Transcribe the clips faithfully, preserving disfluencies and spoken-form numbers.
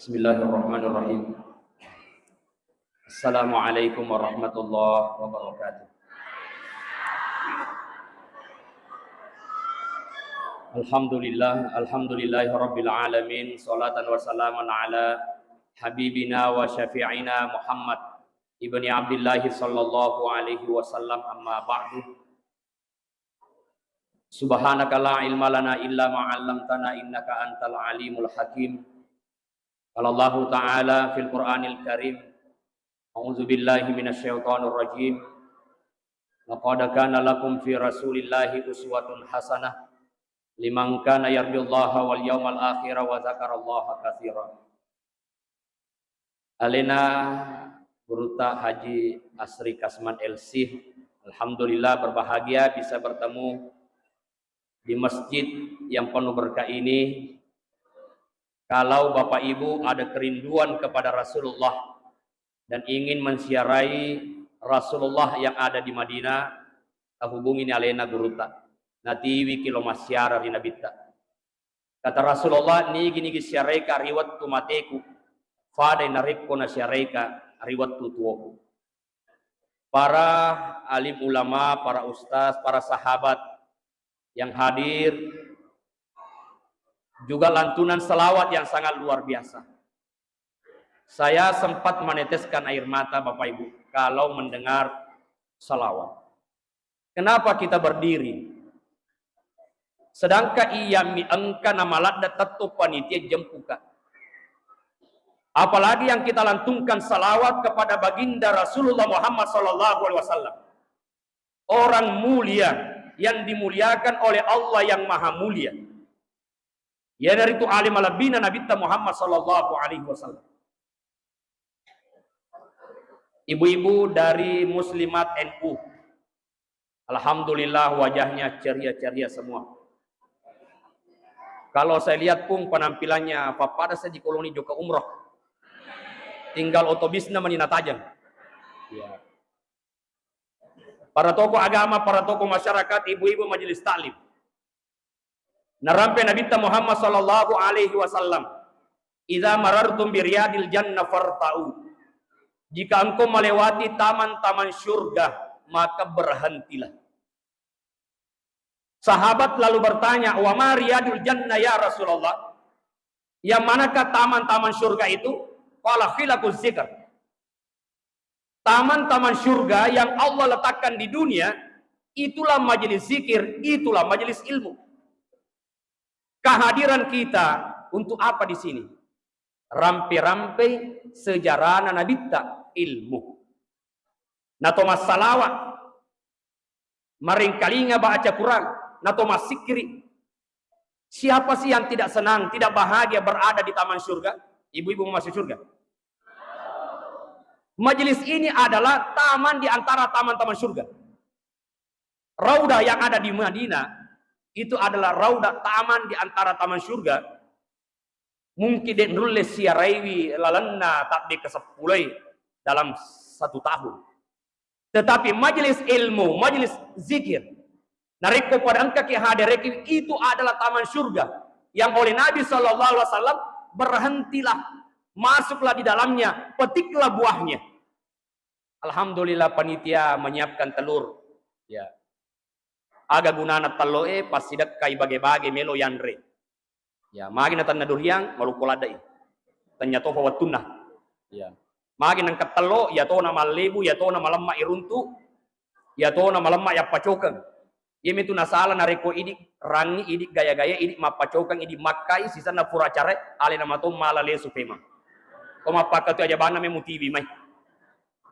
Bismillahirrahmanirrahim. Assalamualaikum warahmatullahi wabarakatuh. Alhamdulillah, alhamdulillahi rabbil alamin, salatan wa salaman ala habibina wa syafi'ina Muhammad ibni Abdillah sallallahu alaihi wasallam, amma ba'du. Subhanaka la ilma lana illa ma 'allamtana innaka antal alimul hakim. Qala Allahu ta'ala fil Qur'anil Karim, a'udzu billahi minasy syaithanir rajim. Laqad kana lakum fi Rasulillahi uswatun hasanah liman kana yarjullaha wal yaumal akhira wa dzakarallaha katsira. Alena Gurutta Haji Asri Kasman L C, alhamdulillah berbahagia bisa bertemu di masjid yang penuh berkah ini. Kalau Bapak Ibu ada kerinduan kepada Rasulullah dan ingin menziarahi Rasulullah yang ada di Madinah, hubungi ni alena Gurutta. Natiwiki lo massiara ri Nabitta. Kata Rasulullah, "Nigi-nigi siaraika ri wettu mateku, fadai narekko nasiaraika ri wettu tuoku." Para alim ulama, para ustaz, para sahabat yang hadir, juga lantunan salawat yang sangat luar biasa. Saya sempat meneteskan air mata, Bapak Ibu, kalau mendengar salawat. Kenapa kita berdiri? Sedangkan iya mi engka namaladde tetto panitia jempuka. Apalagi yang kita lantunkan salawat kepada baginda Rasulullah Muhammad sallallahu alaihi wasallam. Orang mulia yang dimuliakan oleh Allah yang Maha Mulia. Iyanaritu ale malebbina Nabitta Muhammad sallallahu alaihi wasallam. Ibu-ibu dari Muslimat N U. Alhamdulillah, wajahnya ceria-ceria semua. Kalau saya lihat, Pung, penampilannya pappada saja koloni jokka umroh. Tinggal otobisna mani natajeng. Ya. Para tokoh agama, para tokoh masyarakat, ibu-ibu majelis taklim. Narampe Nabitta Muhammad sallallahu alaihi wasallam, "Idza marartum bi riyadil jannah farta'u." Jika engkau melewati taman-taman surga, maka berhentilah. Sahabat lalu bertanya, "Wa ma riyadul jannah ya Rasulullah?" Yang manakah taman-taman surga itu? Qala, "Hilaquz zikr." Taman-taman surga yang Allah letakkan di dunia, itulah majelis zikir, itulah majelis ilmu. Kehadiran kita untuk apa di sini? Rampe-rampe sejarahna Nabitta, ilmu. Nato massalawa, marengkalinga baca Quran, nato massikiri. Siapa sih yang tidak senang, tidak bahagia berada di taman surga? Ibu-ibu mau masuk surga? Majelis ini adalah taman di antara taman-taman surga. Raudah yang ada di Madinah itu adalah raudah, taman di antara taman surga. Mungkin de' nulle siaraiwi lalenna tabbe' ke seppulo dalam satu tahun. Tetapi majelis ilmu, majelis zikir, narekko pada engkaki hadireki, itu adalah taman surga yang oleh Nabi sallallahu alaihi wasallam, "Berhentilah, masuklah di dalamnya, petiklah buahnya." Alhamdulillah, panitia menyiapkan telur. Ya. Aga gunana tello'e, passidekkai bage-bage melo yanre. Ya, magi na tenna duriang, maloppo ladde'i. Tennia topa wettunna. Ya. Magi nengka tello, iya tona mallebu, iya tona malemma iruntu, iya tona malemma yappacokeng. Iyamitu nasala narekko idi rangi, idi gaya-gaya, idi mappacokeng, idi makkai, sisenna pura acara, alena mato mala lesu pemeng. Ko mappakatu aja banna me mutiwi mai.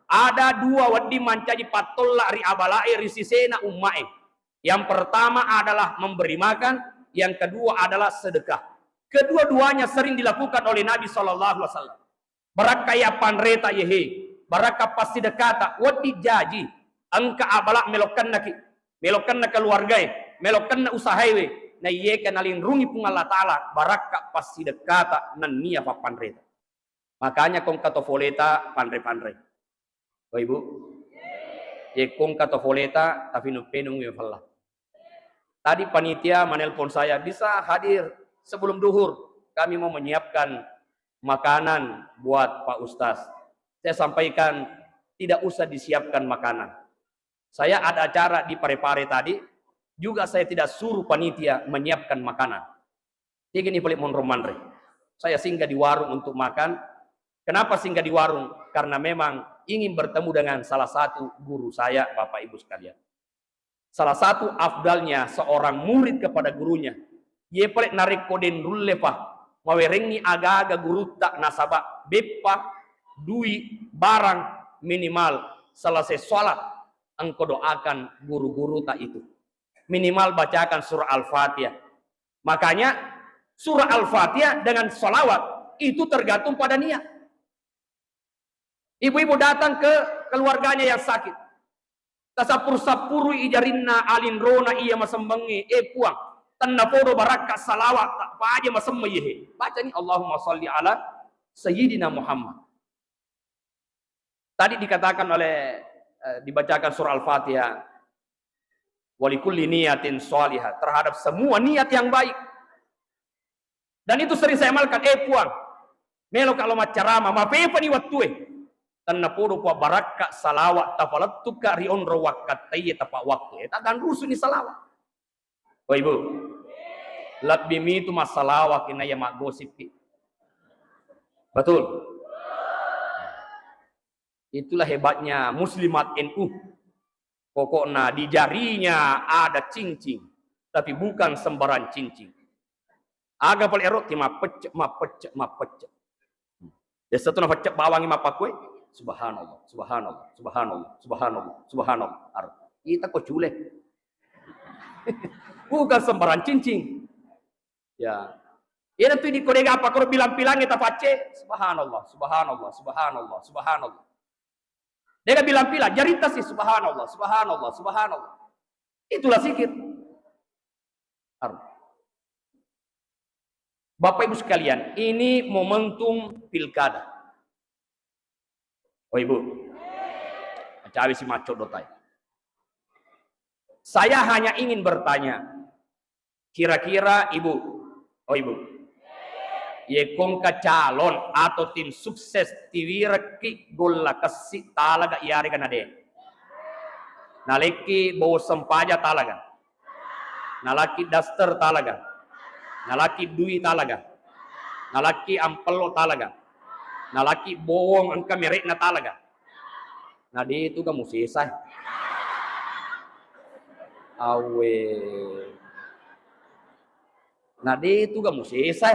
Ada dua wedding mancaji pattolla ri abalae ri sisena ummae. Yang pertama adalah memberi makan, yang kedua adalah sedekah. Kedua-duanya sering dilakukan oleh Nabi sallallahu alaihi wasallam. Barakka yappanreta yehe, barakka passidekkata, wedding jaji, engka abala melokkennaki, melokkenna keluargae, melokkenna usahaewe, naiyeka nalinrungi Puang Allah Taala, barakka passidekkata nennia pappanreta. Makanya kongka to foleta panre-panre. Oh, Ibu? Ye kongka to foleta, tapi nupenung wi fella. Tadi panitia menelpon saya, "Bisa hadir sebelum duhur? Kami mau menyiapkan makanan buat Pak Ustaz. Saya sampaikan, tidak usah disiapkan makanan. Saya ada acara di Parepare tadi, juga saya tidak suruh panitia menyiapkan makanan. Tegani pale monro manre. Saya singgah di warung untuk makan. Kenapa singgah di warung? Karena memang ingin bertemu dengan salah satu guru saya, Bapak Ibu sekalian. Salah satu afdalnya seorang murid kepada gurunya, iye pale narekko den rulle fa mawerengngi aga-aga gurutta, nasaba beppa, dui, barang, minimal selesai sholat engkau doakan guru-guruta itu. Minimal bacakan surah Al-Fatihah. Makanya surah Al-Fatihah dengan salawat itu tergantung pada niat. Ibu-ibu datang ke keluarganya yang sakit. Tasappuru-sappurui jarinna alinrona iya masemmengnge, "Eh Puang, tennapodo barakka salawat, ta paja masemmeng iyehe." Bacani, "Allahumma shalli ala Sayyidina Muhammad." Tadi dikatakan oleh, eh, dibacakan surah Al-Fatihah, "Walikulli niyatin shalihah," terhadap semua niat yang baik. Dan itu sering saya amalkan, "Eh Puang, melo ka lo maccarama, mapepani wattue." Tennapodo Puang barakka salawat tapalettukka ri onrong wakkattaiye tepa waktu. Eh, taganrusuni salawat. Oh, Ibu, lebbi mitu massalawat ki naiya maggosip ki. Betul? Itulah hebatnya muslimat N U. Pokoknya di jarinya ada cincin, tapi bukan sembarang cincin. Aga pale ero ti mappecce, mappecce, mappecce. Biasa tu nafacce bawangi mappakkue, "Subhanallah, subhanallah, subhanallah, subhanallah, subhanallah." Ar-, ita ko cule. Bukan sembarang cincin. Ya. Iyana tu di kodega apa koro bilang-bilangi tafacce, "Subhanallah, subhanallah, subhanallah, subhanallah." Dega bilang-bilang, jarita si, "Subhanallah, subhanallah, subhanallah." Itulah zikir. Ar-, Bapak Ibu sekalian, ini momentum pilkada. Oh Ibu, cawi si macco dotai. Saya hanya ingin bertanya, kira-kira Ibu, oh Ibu, ye kongka calon atau tim sukses tiwirekki golla kessi talaga iyarega nade? Nalekki bowo sempaja talaga? Nalaki daster talaga? Nalaki dui talaga? Nalaki ampello talaga? Nalaki bowong engka merekna talaga? Na de tu ga musesa. Awe. Na de tu ga musesa.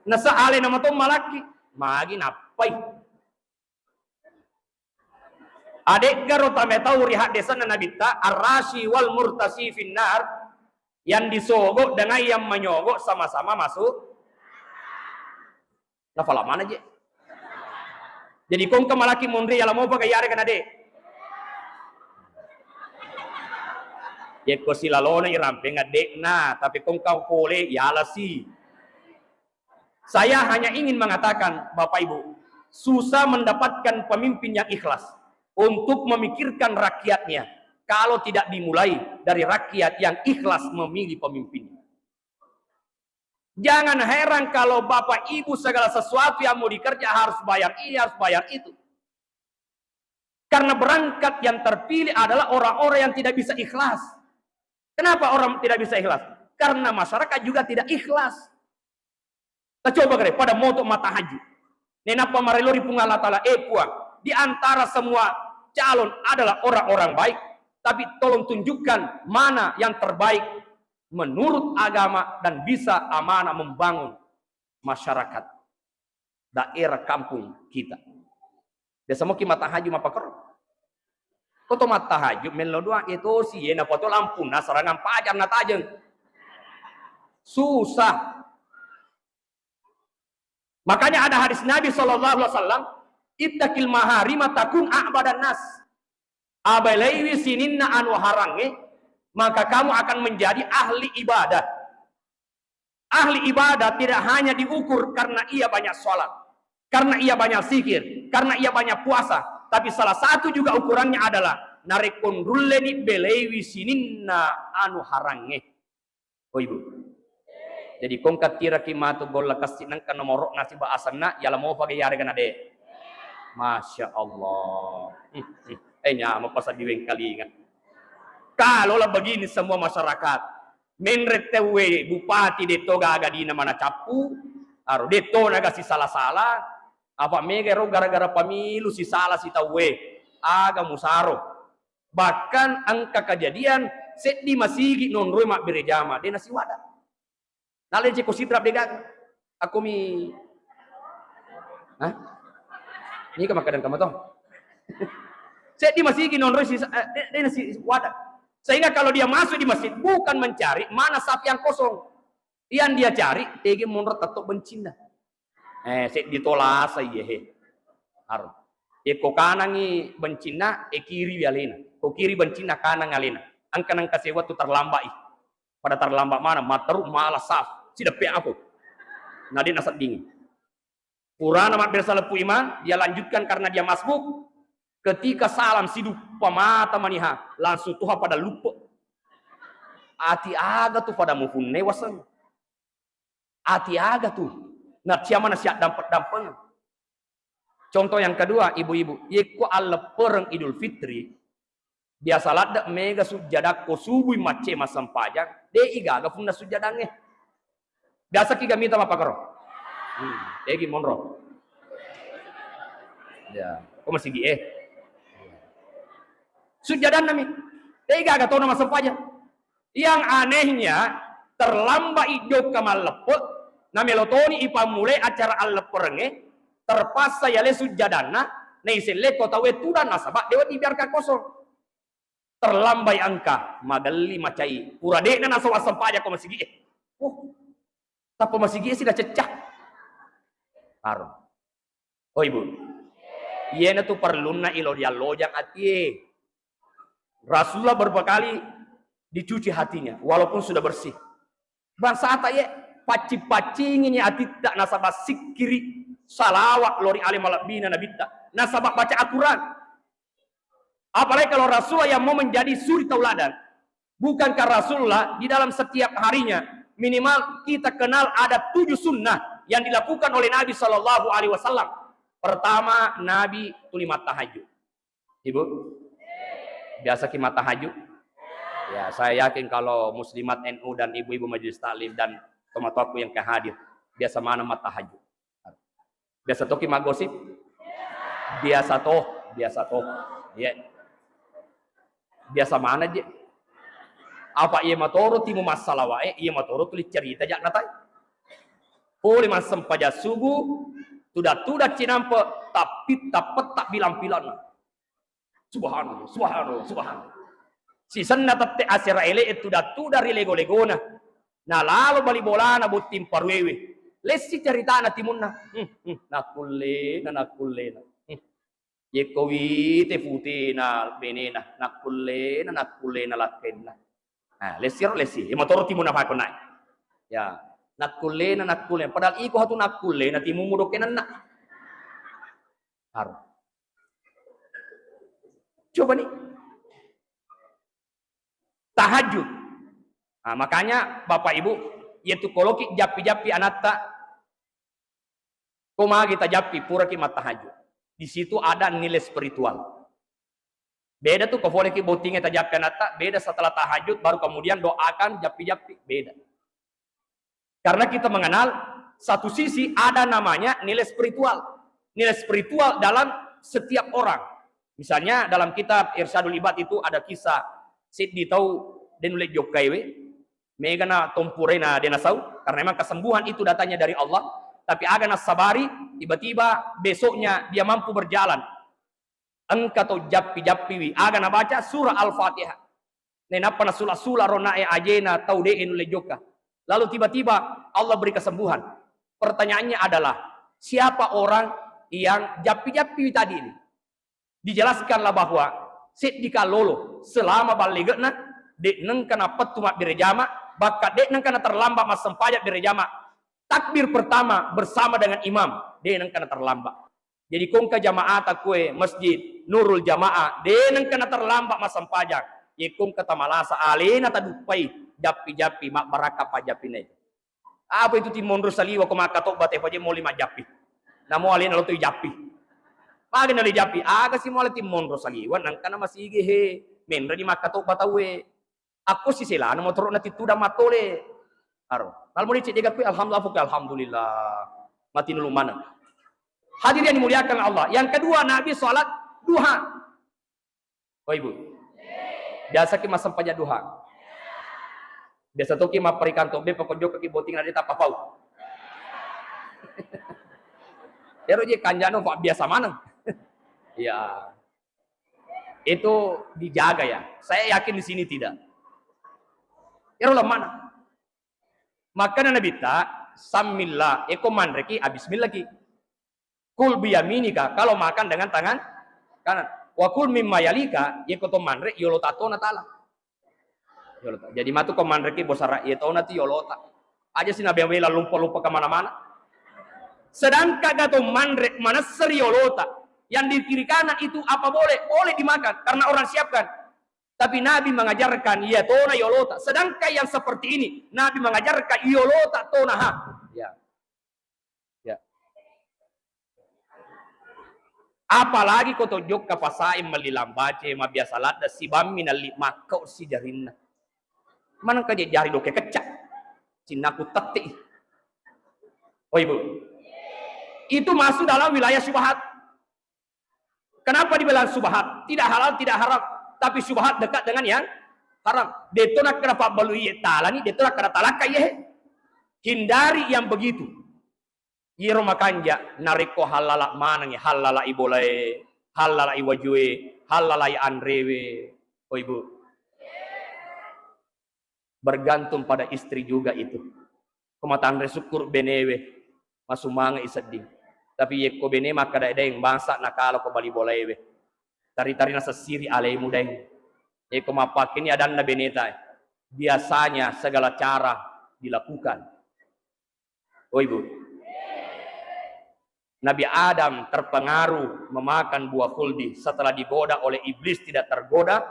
Nasa ale nama to malaki. Magi nappai. Ade'garo tametau ri haddesanna Nabitta, "Ar-rashi wal murtashi finnar," yang disogok dengan yang menyogok sama-sama masuk. Nafala mana je? Jadi kongka malaki munri yala mopa ga iyarega nade? Yekko silalona irampeng ade'na, tapi kongka pole yalasi. Saya hanya ingin mengatakan, Bapak Ibu, susah mendapatkan pemimpin yang ikhlas untuk memikirkan rakyatnya kalau tidak dimulai dari rakyat yang ikhlas memilih pemimpinnya. Jangan heran kalau Bapak Ibu segala sesuatu yang mau dikerja harus bayar ini, harus bayar itu. Karena berangkat yang terpilih adalah orang-orang yang tidak bisa ikhlas. Kenapa orang tidak bisa ikhlas? Karena masyarakat juga tidak ikhlas. Tacoba gare, pada moto mattahajud. Nenappa marelo ri Puang Allah Ta'ala, "Eh Puang, di antara semua calon adalah orang-orang baik, tapi tolong tunjukkan mana yang terbaik menurut agama dan bisa amanah membangun masyarakat daerah kampung kita." Biasa moki mattahajud mappakoro. Toto mattahajud mello doang, etosi, ye napato lampunna serangan pajar natajeng. Susah. Makanya ada hadis Nabi sallallahu alaihi wasallam, "Ittaqil maharima takun a'badan nas." Abelaiwi sininna anu harangnge, maka kamu akan menjadi ahli ibadah. Ahli ibadah tidak hanya diukur karena ia banyak sholat, karena ia banyak zikir, karena ia banyak puasa, tapi salah satu juga ukurannya adalah narekko nrulleni belaiwi sininna anu harangnge. Oh Ibu. Jadi kongka tiraki matu golla kessi nengka nomoro'na siba asenna, yala mofa ga yarega na de. Masya Allah. Hmm, hmm. Eh, nyameng pasaddi wengkalinga. Kalau lah begini semua masyarakat, menre tauwe bupati detto gaga dina mana cappu, aro detto naga sisala-sala, apa mega ro gara-gara pamilu sisala sitauwe, aga musaro. Bahkan engka kejadian seddi masigi nonroi mabbere jama, de nasiwada. Nalai ceko sidrap de gaga. Aku mi, hah? Ini ke makan kamu toh? Seddi masigi nonroi sisa, eh, de, de nasiwada. Sehingga kalau dia masuk di masjid bukan mencari mana saf yang kosong. Yang dia cari, tegi monro tetto bencinna. Eh, seddi tolasa iye he. Aro. Eko kanangi bencinna, e kiri alena. Ko kiri bencinna, kanang alena. Engka nengka sewa tu terlambat i. Pada terlambat mana? Materu mala saf. Sideppe aku. Nade nasedding. Purana mabbere saleppu imang, dia lanjutkan karena dia masbuk. Ketika salam siduppa mata maniha, langsung tuha pada luppe. Ati aga tu pada muhunne waseng. Ati aga tu? Naciamana siaddampeng-dampeng. Contoh yang kedua, ibu-ibu, yekko alleppereng Idul Fitri, biasa ladde mega sujjadakko subui macce massempajang, de igaga punna sujjadangnge. Biasa ki gamita mappakaro. Hmm, tegi monro. Ya, ko masigi eh. Sujjadanna mi. De igaga tona massempajang. Yang anehnya, terlambat i jokka malleppe, namelo toni ipammulai acara allepperengnge, terpaksa yale sujjadanna, naiselleko tauwe tudang nasaba dewa dibiarkan kosong. Terlambat i engka, magelli macai. Pura de'na nasawa sempajang ko masigi e. Uh, tappa masigi e sida cecca. Aro. Oh, Ibu. Iyana tu perlunna ilo diallojang atie. Rasulullah berapa kali dicuci hatinya, walaupun sudah bersih. Bangsata ye, paccing-paccingi ni atitta nasaba sikkiri, salawa lori ale malebbina nabitta, nasaba baca Al-Quran. Apalagi kalau Rasulullah yang mau menjadi suri tauladan. Bukankah Rasulullah di dalam setiap harinya minimal kita kenal ada tujuh sunnah yang dilakukan oleh Nabi Shallallahu Alaihi Wasallam? Pertama, Nabi tuli mattahajud. Ibu, biasa ki mattahajud? Ya, saya yakin kalau muslimat N U dan ibu-ibu majelis taklim dan tomatoaku yang ke hadir, biasa mana mattahajud. Biasa toki maggosip? Biasa toh, biasa toh. Iya. Biasa mana je? Apa iya matoro timu massalawae, iya matoro tuli cerita jak natai. Pole massempajang subuh, tuda-tuda cinampe, tapi tappetta bilang-bilang. Subhanallah, subhanallah, subhanallah. Sisenna tette asera ele e tuda-tuda ri lego-legona. Nalalo bali bolana botting paruewe. Lessi ceritana timunna. Hmm, hmm, nakkullena, nakkullena. Hmm. Yekko wite putena benena, nakkullena, nakkullena lakkenna. Nah, lessi ro lessi. E motoro timunna pakko naik. Ya, nakkullena, nakkullena. Padahal iko hatu nakkullena timumu dokkenanna. Harus. Coba nih. Tahajud. Nah, makanya Bapak Ibu, yaitu koloki jappi-jappi anatta, ko magi tajappi puraki mattahajud. Di situ ada nilai spiritual. Beda tuh, ko foleki bottinge tajappi anatta, beda setelah tahajud baru kemudian doakan jappi-jappi, beda. Karena kita mengenal satu sisi ada namanya nilai spiritual. Nilai spiritual dalam setiap orang. Misalnya dalam kitab Irsyadul Ibad itu ada kisah seddi tau de nulle jokkaiwe, mega na tompurena de nasau, karena memang kesembuhan itu datangnya dari Allah, tapi aga nassabari, tiba-tiba besoknya dia mampu berjalan. Engka to jappi-jappiwi, aga nabaca? Surah Al-Fatihah. Nainappa nasula-sula ro nae ajena tau de'e nulle jokka. Lalu tiba-tiba Allah beri kesembuhan. Pertanyaannya adalah, siapa orang yang jappi-jappiwi tadi ini? Dijelaskanlah bahwa seddi kallolo selama ballege'na de' nengka napettu mabbere jama, bahkan de' nengka naterlambat massempajang bere jama. Takbir pertama bersama dengan imam, de' nengka naterlambat. Jadi kongka jamaata kue Masjid Nurul Jamaah, de' nengka naterlambat massempajang. Ye kongka tamalasa alena taduppai jappi-jappi, mabbarakka pajjappinna itu. Apa itu timmonro saliwa ko makkatobba te paje moli majjappi. Namo alena lo tu ijappi. Maga nali jappi, aga si mole timmonro saliwa nangka na masigi he. Menre di makkatobba tauwe. Akko siselana motoro na titudang mattole. Aro. Nalmo ni cedde gakku, alhamdulillah, fuke, alhamdulillah. Mati nulu maneng. Hadirin yang dimuliakan Allah. Yang kedua, Nabi sholat duha. Oh, Ibu. Biasa ki massempajang duha. Biasa toki mapparikang tobbe pokok jokka ki boting ada tappa pau. Ero je kanjano, Pak, biasa maneng. Iya. Itu dijaga ya. Saya yakin di sini tidak. Ero lemana. Makanya Nabi ta, "Sammillah." Eko manreki, abismillah ki. "Kul biyaminika," kalau makan dengan tangan kanan. "Wa kul mimma yalika," yeko to manre, yolo ta tona tala. Yolo ta. Jadi matu ko manreki bosara, iya tona ti yolo ta. Aja si nabe-, bela lupa-lupa kemana-mana. Sedangkan gato manre manesseri yolo ta. Yang di kiri kanan itu apa boleh? Boleh dimakan karena orang siapkan. Tapi Nabi mengajarkan, iya tona yolo ta. Sedangkan yang seperti ini, Nabi mengajarkan yolo ta tona ha. Ya. Ya. Apalagi ko to jokka pasae melli lambace, mabiasa ladda sibammi nalli makkau sijarinna. Manengka je jari doke kecca. Cinnaku tette. Oh, Ibu. Itu masuk dalam wilayah syubhat. Kenapa dibilang syubhat? Tidak halal, tidak haram. Tapi syubhat dekat dengan yang haram. Deto nakkeda pabbalu iye talani, deto nakkeda talakka iye. Hindari yang begitu. Iyero makanja, narekko hallala manengngi, hallala i bolae, hallala i wajue, hallala i anrewe. Oh, Ibu. Bergantung pada istri juga itu. Ko matanre syukur benewe, masumanga i sedding. Tapi yekko bene makkeda, "Daeng, bangsa nakalo ko bali bolaewe." Tari-tari nasessiri alemu, Daeng. Yekko mappakkeni adanna beneta, biasanya segala cara dilakukan. Oh, Ibu. Nabi Adam terpengaruh memakan buah khuldi setelah digoda oleh iblis, tidak tergoda,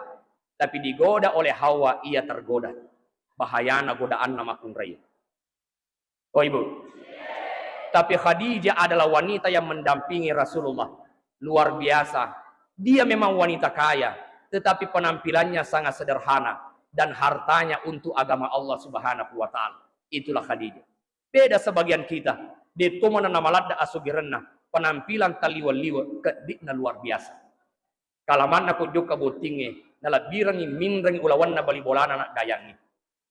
tapi digoda oleh Hawa, ia tergoda. Bahayana godaanna makkunrai. Oh, Ibu. Tapi Khadijah adalah wanita yang mendampingi Rasulullah. Luar biasa. Dia memang wanita kaya, tetapi penampilannya sangat sederhana dan hartanya untuk agama Allah Subhanahu wa Ta'ala. Itulah Khadijah. Beda sebagian kita, de to maneng namaladda asugirenna, penampilan taliweng-liweng, keddi'na luar biasa. Kalamanna ko jokka bottingnge, nalebbirengngi minreng ulawenna bali bolana anak dayangnge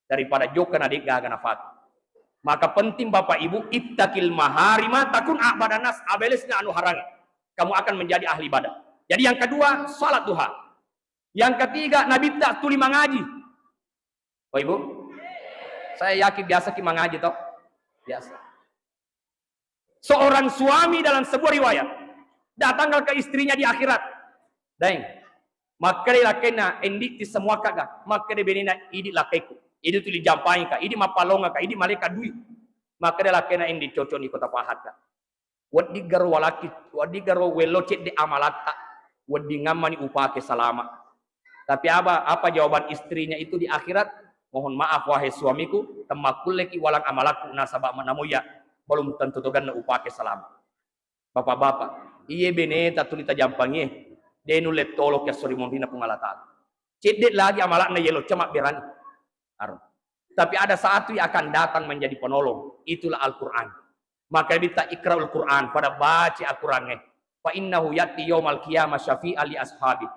daripada jokka na de gaga nafake. Maka penting Bapak Ibu, ittaqil maharima takun a'badan nas, abelesna anu harange. Kamu akan menjadi ahli ibadah. Jadi yang kedua, salat duha. Yang ketiga, Nabitta tuli mangaji. Oh, Ibu? Saya yakin biasa ki mangaji, toh? Biasa. Seorang suami dalam sebuah riwayat datang ke istrinya di akhirat. Daeng, makkeda lakkainna, "Endi ti semua kaga?" Makkeda benena, "Idi lakkaiku. Idi tuli jampangika, idi mappalongaka, idi maleka dui." Makkeda lakkainna, "Endi cocok ni kota pahatta." Weddiggaro walakki, weddiggaro wello cedde amalatta, weddingammani upake salama. Tapi apa, apa jawaban istrinya itu di akhirat? "Mohon maaf, wahai suamiku, temmakkulleki walang amalakku nasaba manamoya belum tentu toganna upake salama." Bapak-bapak, iye beneta tuli tajampangie, de nulle toloki esso ri monrina Puang Allah Ta'ala. Cedde lagi amalakna yelo cema berani. Aro. Tapi ada satu yang akan datang menjadi penolong, itulah Al-Quran. Maka Nabitta, "Iqra'ul Quran," pada baca Al-Qurangnge. "Fa innahu ya'ti yaumal qiyamah syafi'an li ashabi."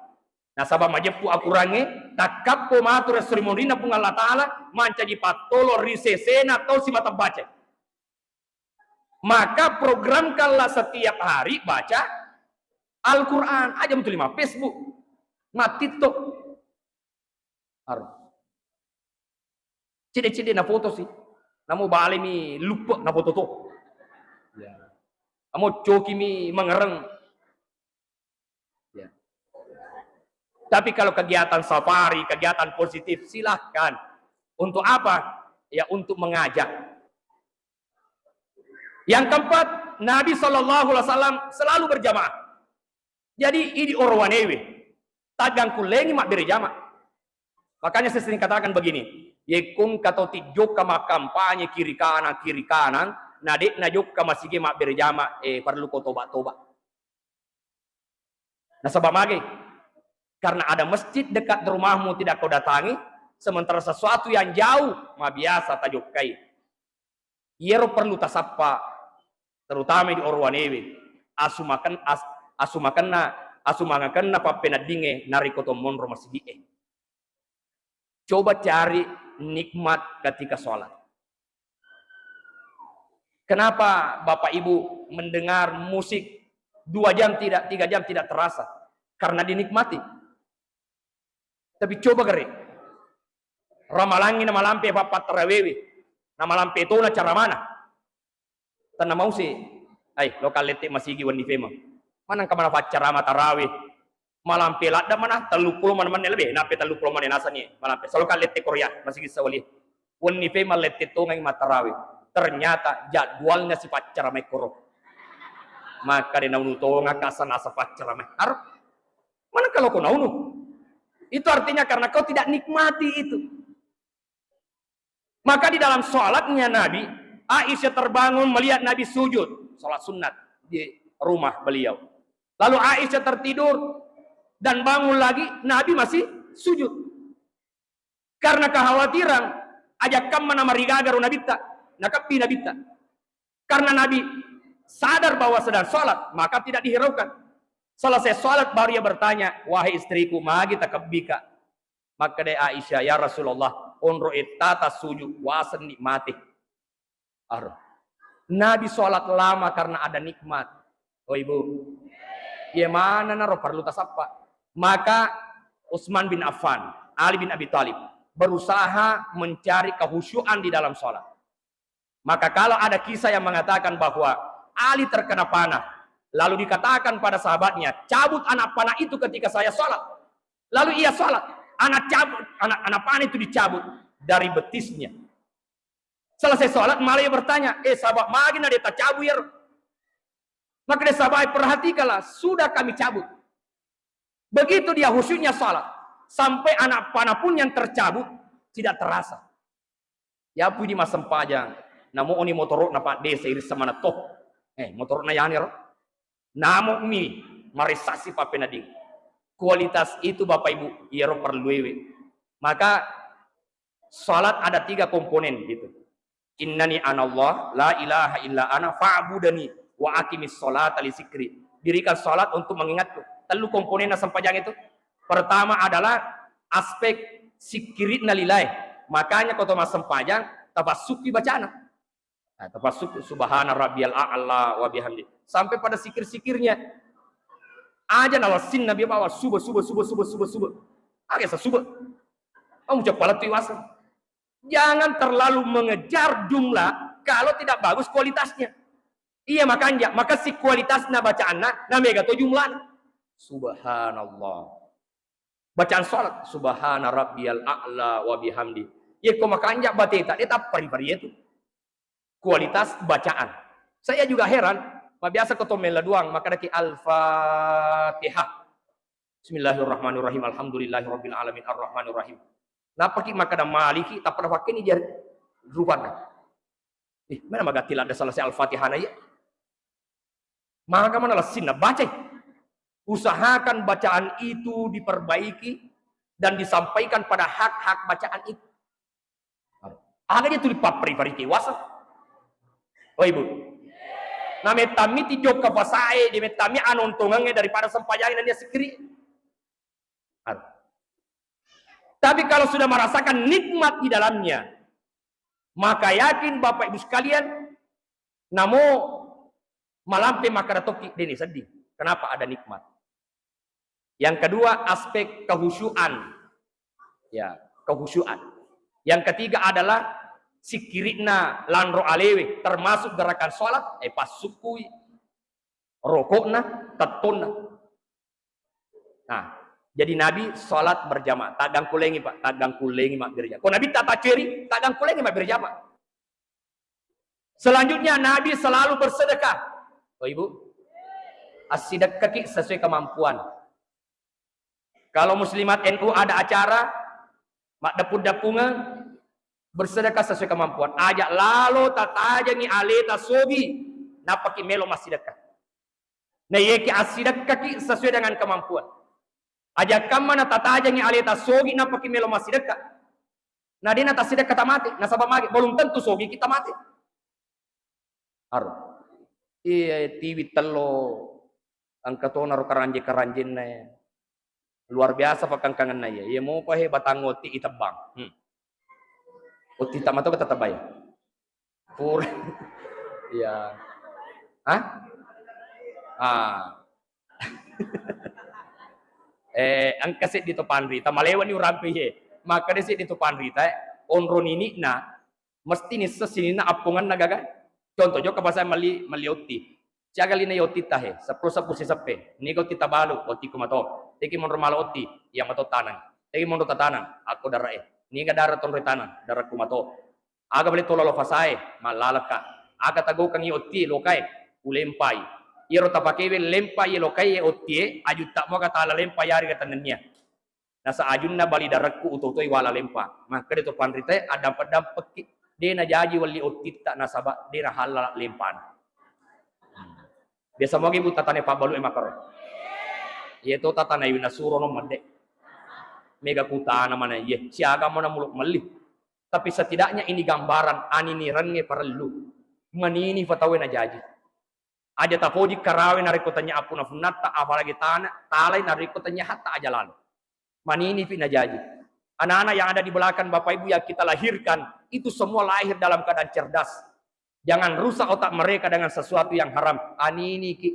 Nasaba majeppu Al-Qurangnge, takkappo matu ri esso ri monrina Puang Allah Ta'ala, mancaji pattolo ri sesena tau simata baca. Maka programkanlah setiap hari baca Al-Quran. Aja mutu lima Facebook, ma TikTok. Aro. Cedde-cedde na foto si. Namo balemi luppe na foto to. Ya. Namo cokimi mangereng. Ya. Tapi kalau kegiatan safari, kegiatan positif, silahkan. Untuk apa? Ya, untuk mengajak. Yang keempat, Nabi Shallallahu Alaihi Wasallam selalu berjamaah. Jadi, idi orowanewe, taggangkullengi mabbere jama. Makanya saya sering katakan begini, yekkung kato tijjokka makkampanye kiri kanan, kiri kanan, na de'na jokka masigi mabbere jama, eh, perlu ko toba-toba. Nasaba mage? Karena ada masjid dekat rumahmu tidak kau datangi, sementara sesuatu yang jauh mabiasa tajokkai. Iyaro perlu tasappa, terutama di orowanewe, asumaken-, as-, asumakenna, asumangakenna pappeneddingnge narekko to monro masigi'e. Coba cari nikmat ketika sholat. Kenapa Bapak Ibu mendengar musik dua jam tidak, tiga jam tidak terasa? Karena dinikmati. Tapi coba gare, ramalangi namalampe pappattarawewe, namalampe tona cara mana? Tenna mause, ai, lokal lette masigi wenni fema. Manang kamana faccarama tarawe. Malampe ladda mana, telluppulo mana menne lebih, nappe telluppulo mana nasani, malampe. Saloka lette Korea, masigi sawali. Wenni fema lette tongai matarawe. Ternyata jadwalnya si paccara mai koro. Maka de naunu tonga kasa nasa paccara mai. Aro? Mana kalau kau naunu? Itu artinya karena kau tidak nikmati itu. Maka di dalam sholatnya Nabi, Aisyah terbangun melihat Nabi sujud, sholat sunat di rumah beliau. Lalu Aisyah tertidur dan bangun lagi, Nabi masih sujud. Karena kekhawatiran, ajakkamma namarigaga ro Nabitta, nakeppi Nabitta. Karena Nabi sadar bahwa sedang sholat, maka tidak dihiraukan. Selesai sholat, baru ia bertanya, "Wahai istriku, magi takebbika?" Makkeda Aisyah, "Ya Rasulullah, onro ettata sujud, wasenni mate." Aro. Nabi sholat lama karena ada nikmat. Oh, Ibu. Iya mana naro perlu tasappa. Maka Utsman bin Affan, Ali bin Abi Thalib berusaha mencari kehusyuan di dalam sholat. Maka kalau ada kisah yang mengatakan bahwa Ali terkena panah, lalu dikatakan pada sahabatnya, "Cabut anak panah itu ketika saya sholat." Lalu ia sholat, anak cabut, anak, anak panah itu dicabut dari betisnya. Selesai sholat, malah ia bertanya, "Eh, sahabat, magi na de tacabu ya?" Maka dia sahabat, "Perhatikanlah, sudah kami cabut." Begitu dia khusyuknya sholat, sampai anak panah pun yang tercabut tidak terasa. Yapu idi massempajang, namo oni motoro'na Pak Desa, irissa maneng to. Eh, motoro'na yani ro. Namo mi maressasi pappenedding. Kualitas itu Bapak Ibu, iyaro perluewe. Maka salat ada tiga komponen gitu. "Innani anallah, la ilaha illa ana, fa'budani wa aqimis sholata li zikri." Dirikan salat untuk mengingatku. Telu komponenna sempajang itu. Pertama adalah aspek sikkiri'na lillae. Makanya ko to massempajang, tapassukki bacana. Nah, tapassukki subhana rabbiyal a'la wa bihamdi. Sampai pada sikir-sikirnya. Aja na wassinna biya bawa suba, suba, suba, suba, suba, suba. Aga sa suba. Kamu cepat lettu iwaseng. Jangan terlalu mengejar jumlah kalau tidak bagus kualitasnya. Iya makanja, maka si kualitasna bacaanna, na mega to jumlahna. Subhanallah. Bacaan salat, subhana rabbiyal a'la wa bihamdi. Iya ko makanja bateta, de tappa ri pari itu. Kualitas bacaan. Saya juga heran, ma biasa ko to mella duang, makadaki Al-Fatihah. Bismillahirrahmanirrahim. Alhamdulillahirabbil alamin. Arrahmanirrahim. Napaki makkada maliki, tappa napakkeni dia rupanna. Ih, mana magatti ladda selesai Al-Fatihah na iya? Maga mana lessinna bacai. Usahakan bacaan itu diperbaiki dan disampaikan pada hak-hak bacaan itu. Aga dia tuli papperi-peri tiwasa. Oh, Ibu. Na mettammi tijokka pasae, di mettammi anontongangnge daripada sempajangi dan dia sikiri. Aduh. Tapi kalau sudah merasakan nikmat di dalamnya, maka yakin Bapak Ibu sekalian, namo malampe makkada tokki, deni sedih. Kenapa ada nikmat? Yang kedua, aspek kehusyuan. Ya, kehusyuan. Yang ketiga adalah sikiri'na lanro alewe, termasuk gerakan sholat, eh, passukkui, rokokna, tettonna. Nah, jadi Nabi sholat berjamaah. Taggangkulengi, Pak, taggangkulengi mabbere jamaah. Ko Nabi tata ceri, taggangkulengi mabbere jamaah. Selanjutnya, Nabi selalu bersedekah. Oh, Ibu, assidekkaki sesuai kemampuan. Kalau Muslimat N U ada acara, Maddappung-dappungeng, bersedekah sesuai kemampuan. Aja lalo tatajengi aleta sogi, nappaki melo massidekka. Na yeki assidekkaki sesuai dengan kemampuan. Aja kamma na tatajengi aleta sogi, nappaki melo massidekka. Na dena tassidekka tamate, nasaba magi belum tentu sogi kita mate. Aro. Iya, tiwi tello, engka tonaro karanjeng-karanjenna, ya. Luar biasa pakkangkangenna, ya. Iya mopa he batang otti itebbang. Hmm. Otti tamato ka tetebbai. Pura. Iya. Hah? Ah. Eh, engka seddi to panrita, malewani urampe, ye. Makkeda seddi to panrita, eh, onro nini'na, mesti nisseng sininna appongenna gaga. Contoh, jokka pasai melli, melli otti. Siaga lina otti tahe, seppulo seppulo siseppe. Niga otti tabalu, otti kumato. Teki monro mala otti, iya mato tanang. Teki monro tatanang, akko dara e. Niga dara tonro tanang, dara kumato. Aga bale tolalo fasae, mallalekka. Aga tagokangi otti lokae, ulempai. Iyaro tapakewe lempai lokae otti e, ajutta moga tala lempai yari ga tennennia. Nasa ajunna bali darekku uto-utoi wala lempa. Makkeda to panritae, addampeng-dampekki. De najaji welli ottitta nasaba de nahallala lempana. Biasa mogi bu tatane pabbalu e makaro. Iya to tatane wi nasuro no medde. Mega kutana mana iye, siaga mana muluk melli. Tapi setidaknya ini gambaran aninirengnge parellu. Manini fatawe najaji. Aja tapoji karawe narekko tanya appuna funnatta, apalagi tana, talai narekko tanya hatta aja lalo. Manini fi najaji. Anak-anak yang ada di belakang Bapak Ibu yang kita lahirkan, itu semua lahir dalam keadaan cerdas. Jangan rusak otak mereka dengan sesuatu yang haram. Anini ki.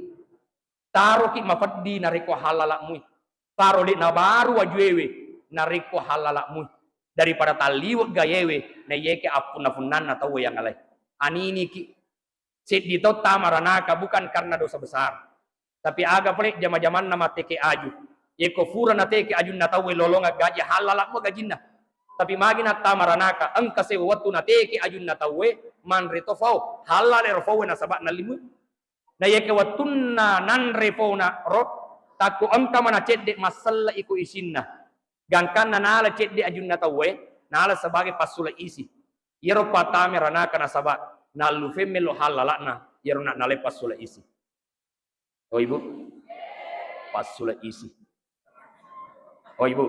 Taro ki mapeddi narekko halala mui. Taro de nabaru wajuewe narekko halala mui. Daripada talliwe gayewe, na yeke appunna-punnanna tauwe yang alai. Anini ki. Seddi tau tama ranaka bukan karena dosa besar. Tapi aga pale jama-jamanna mateke aju. Yeko fura nateke ajunna tauwe lolonga gaji halala mo gajinna. Tapi magi nattama ranaka, engka sewa wettu nateke ajunna tauwe, manre to fau, halala ero fauwe nasaba nallimu. Na yeke wettunna nanre fauna ro, takko engka mana cedde massella iko isinna. Gangkanna nala cedde ajunna tauwe, nala sebagai passula isi. Iyaro patame ranaka nasaba nallu femmelo hallala'na, iyaro na nalai passula isi. Oh, Ibu? Passula isi. Oh, Ibu?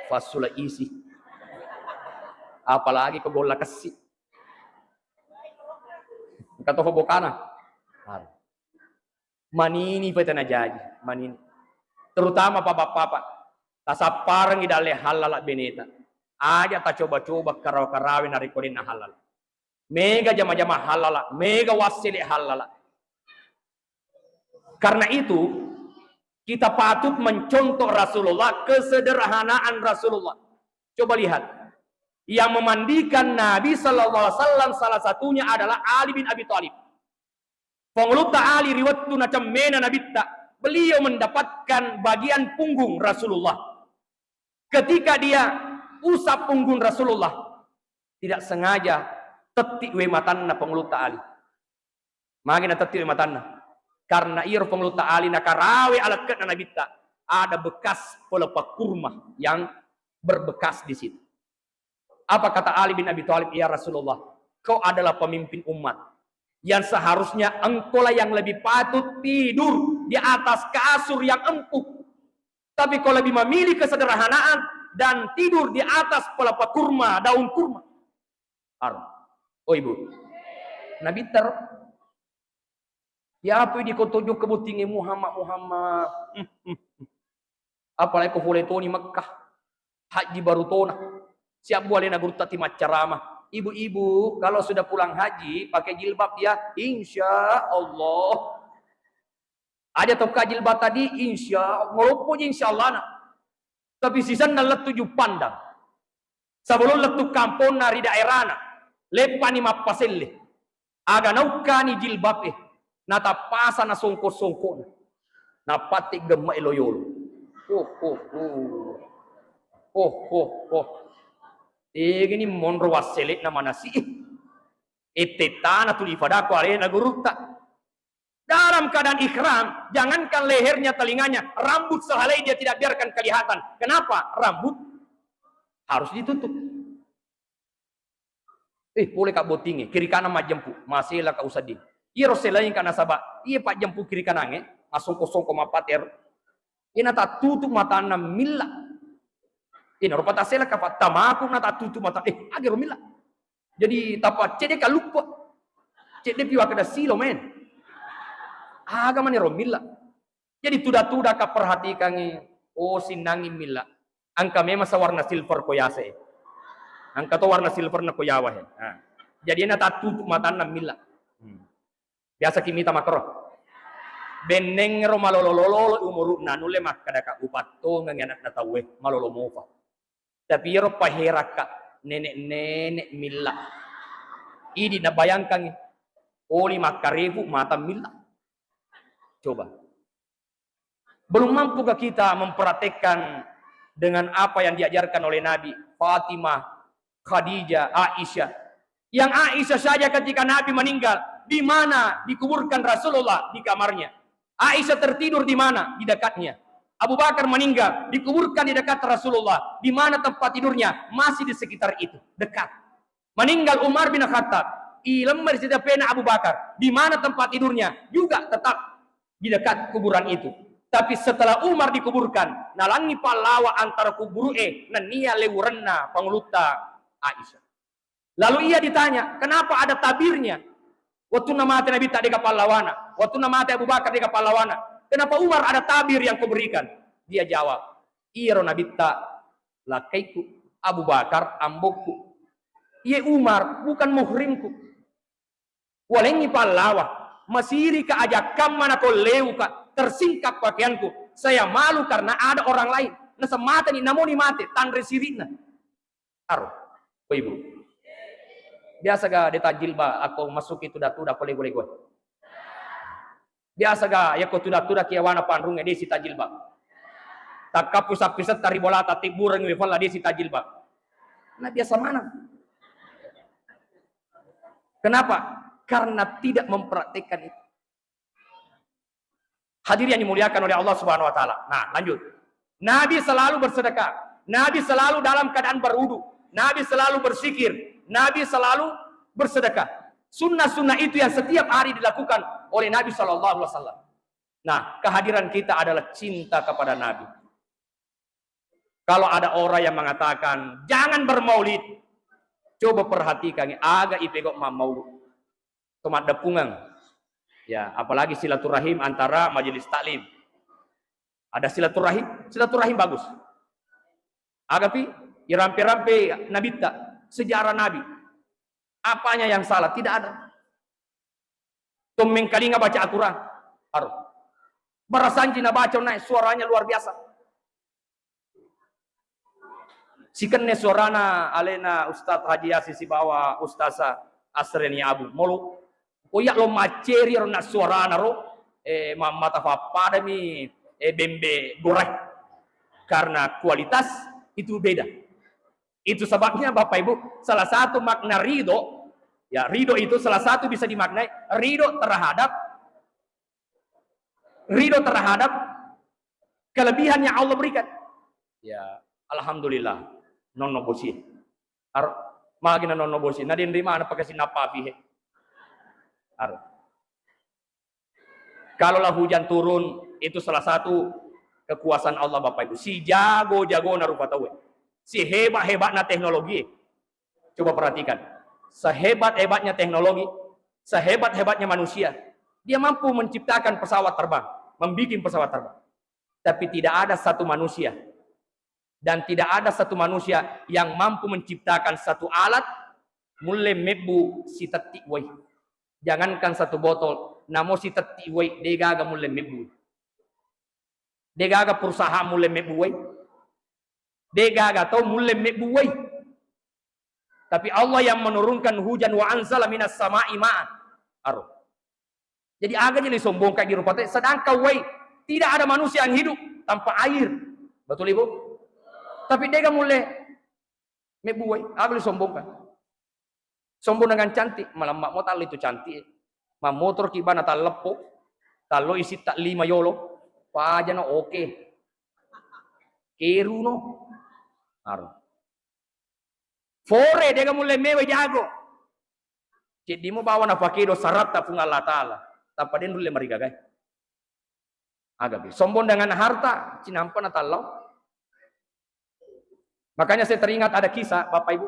Passula isi. Apalagi ko golla kessi. Engka toho bokana. Manini peta najaji, manini. Terutama papa-papa. Tasapparengi dalle hallala beneta. Aja tacoba-coba karawa-karawe narekko denna hallala. Mega jama-jama hallala, mega wassele hallala. Karena itu, kita patut mencontoh Rasulullah, kesederhanaan Rasulullah. Coba lihat, yang memandikan Nabi Sallallahu Alaihi Wasallam salah satunya adalah Ali bin Abi Thalib. Pangulutta Ali ri wettu nacemmena Nabitta, beliau mendapatkan bagian punggung Rasulullah. Ketika dia usap punggung Rasulullah, tidak sengaja tetti we matanna Pangulutta Ali. Magi natetti we matanna? Karena iyaro Pangulutta Ali nakarawe alekke'na Nabitta, ada bekas pelepah kurma yang berbekas di situ. Apa kata Ali bin Abi Thalib, "Ya Rasulullah, kau adalah pemimpin umat. Yang seharusnya engkaulah yang lebih patut tidur di atas kasur yang empuk. Tapi kau lebih memilih kesederhanaan dan tidur di atas pelepah kurma, daun kurma." Ar. Oh, Ibu. Nabitta ro. Ya apa di kotojo kebuttingi Muhammad, Muhammad. Apalagi ko pole toni Mekkah. Haji baru tona. Siap bualena gurutta ti maccarama. Ibu-ibu, kalau sudah pulang haji, pakai jilbab ya. Insya Allah. Aja tokka jilbab tadi, insya Allah. Ngeloppo ji insya Allah na. Tapi sisenna lettu Juppandang. Sebelum lettu kamponna ri daerahna, leppani mappaselle. Aga naukkani jilbab e, natappasa na songko-songkona. Napatte gemma e loyolo. Oh, oh, oh. Oh, oh, oh. Tegani monro wassele'na manasi. Ette tana tuli fadako alena gurutta. Dalam keadaan ihram, jangankan lehernya, telinganya, rambut sehelai dia tidak biarkan kelihatan. Kenapa? Rambut. Harus ditutup. Eh, pole ka bottingnge, kiri kanan majjempu, masela ka usedding. Iyaro selaing ka nasaba, iya pajjempu kiri kanangnge, masongko-songko mappatero. Ina tattutu matanna milla. Ina rupa tasela ka tamaku na tattutu mata, eh, agero milla. Jadi tapa cedde ka luppa. Cedde piwa kada silo men. Aga manero milla. Jadi tuda-tuda ka perhatikangngi, oh, sinnangngi milla. Engka memang sawarna silver ko yase. Engka to warna silver na ko yawa he. Nah. Jadi ena tattutu matanna milla. Hmm. Biasa ki mita makro. Benneng ro malolo-lolo umuruna nulle makkada ka upattongeng anakna tauwe malolo mofa. Tapi iyaro paherakka nenek-nenek milla. Idi nabayangkangngi oli makkarefu mata milla. Coba. Belum mampukah kita mempraktekkan dengan apa yang diajarkan oleh Nabi? Fatimah, Khadijah, Aisyah. Yang Aisyah saja ketika Nabi meninggal, di mana dikuburkan Rasulullah? Di kamarnya. Aisyah tertidur di mana? Di dekatnya. Abu Bakar meninggal, dikuburkan di dekat Rasulullah. Di mana tempat tidurnya? Masih di sekitar itu, dekat. Meninggal Umar bin Khattab, ilemma ri sita pena Abu Bakar. Di mana tempat tidurnya? Juga tetap di dekat kuburan itu. Tapi setelah Umar dikuburkan, nalangi pallawa antara kuburu'e nennia lewurenna pangulutta Aisyah. Lalu ia ditanya, "Kenapa ada tabirnya? Waktu namate Nabi tak dega pallawana, waktu namate Abu Bakar dega pallawana. Kenapa Umar ada tabir yang kau berikan?" Dia jawab, "Iyaro Nabitta lakkaiku, Abu Bakar ambokku. Iye Umar bukan muhrimku." Walengngi pallawa, masirika ajakkamma nakolleuka, tersingkap pakaianku. Saya malu karena ada orang lain. Nasematani namoni mate, tanre siri'na. Aro, ko ibu. Biasa ga deta jilbab, ako masuki tuda-tuda ko lego-lego. Biasa ga, yako tuda-tuda ki awana panrungnge desi tajilbab. Takkapu sappi setta ri bolata tibbureng we falla desi tajilbab. Nah, biasa mana? Kenapa? Karena tidak mempraktekkan itu. Hadirin yang dimuliakan oleh Allah Subhanahu wa Ta'ala. Nah, lanjut. Nabi selalu bersedekah. Nabi selalu dalam keadaan berwudu. Nabi selalu berzikir. Nabi selalu bersedekah. Sunnah-sunnah itu yang setiap hari dilakukan oleh Nabi Shallallahu Alaihi Wasallam. Nah, kehadiran kita adalah cinta kepada Nabi. Kalau ada orang yang mengatakan, "Jangan bermaulid," coba perhatikan, aga ipego mammaulu. Tomaddeppungeng. Ya, apalagi silaturahim antara majelis taklim. Ada silaturahim, silaturahim bagus. Agapi, irampe-rampe Nabitta, sejarah Nabi. Apanya yang salah? Tidak ada. Tommengkalinga baca Al-Quran. Aro. Barasanji nabaca naik suaranya luar biasa. Sikenne suarana alena Ustadz Haji Yasin sibawa Ustazah Asreni Abu. Molo, oh iya lo macceri ro na suarana ro, eh, mammata fappadami, eh, bembe goreng. Karena kualitas itu beda. Itu sebabnya Bapak Ibu, salah satu makna ridho, ya, ridho itu salah satu bisa dimaknai ridho terhadap, ridho terhadap kelebihan yang Allah berikan. Ya, alhamdulillah. Nonno bosi. Ar-, magina nonno bosi. Nadin rimana pakai sinapa pihe. Ar-, Kalaulah hujan turun, itu salah satu kekuasaan Allah, Bapak Ibu. Si jago-jagona rupa tauwe. Si hebat-hebatna teknologi. Coba perhatikan. Sehebat-hebatnya teknologi, sehebat-hebatnya manusia, dia mampu menciptakan pesawat terbang, membikin pesawat terbang. Tapi tidak ada satu manusia dan tidak ada satu manusia yang mampu menciptakan satu alat mulle mebbu sitetti wai. Jangankan satu botol, namo sitetti wai, degaga mulle mebbu. Degaga perusahaan mulle mebbu wai. Degaga tau mulle mebbu wai. Tapi Allah yang menurunkan hujan, wa anzala minas sama'i ma'an. Aro. Jadi aga jadi sombongkan di rupa tauwe, sedangkan wai, tidak ada manusia yang hidup tanpa air. Betul, Ibu? Tapi dega mulle mebbu wai, aga jadi sombongkan. Sombong dengan cantik, malamma mo tallo itu cantik. Mammotor ki bana talleppo, tallo isi tak lima yolo, pajano oke. Keruno. Aro. Fore, dega mulle mewe jago. Ceddi mo bawa napakedo saratta Puang Allah Ta'ala. Tappa den rulle marigagai. Agapi. Sombong dengan harta, cinampa natallau. Makanya saya teringat ada kisah, Bapak Ibu.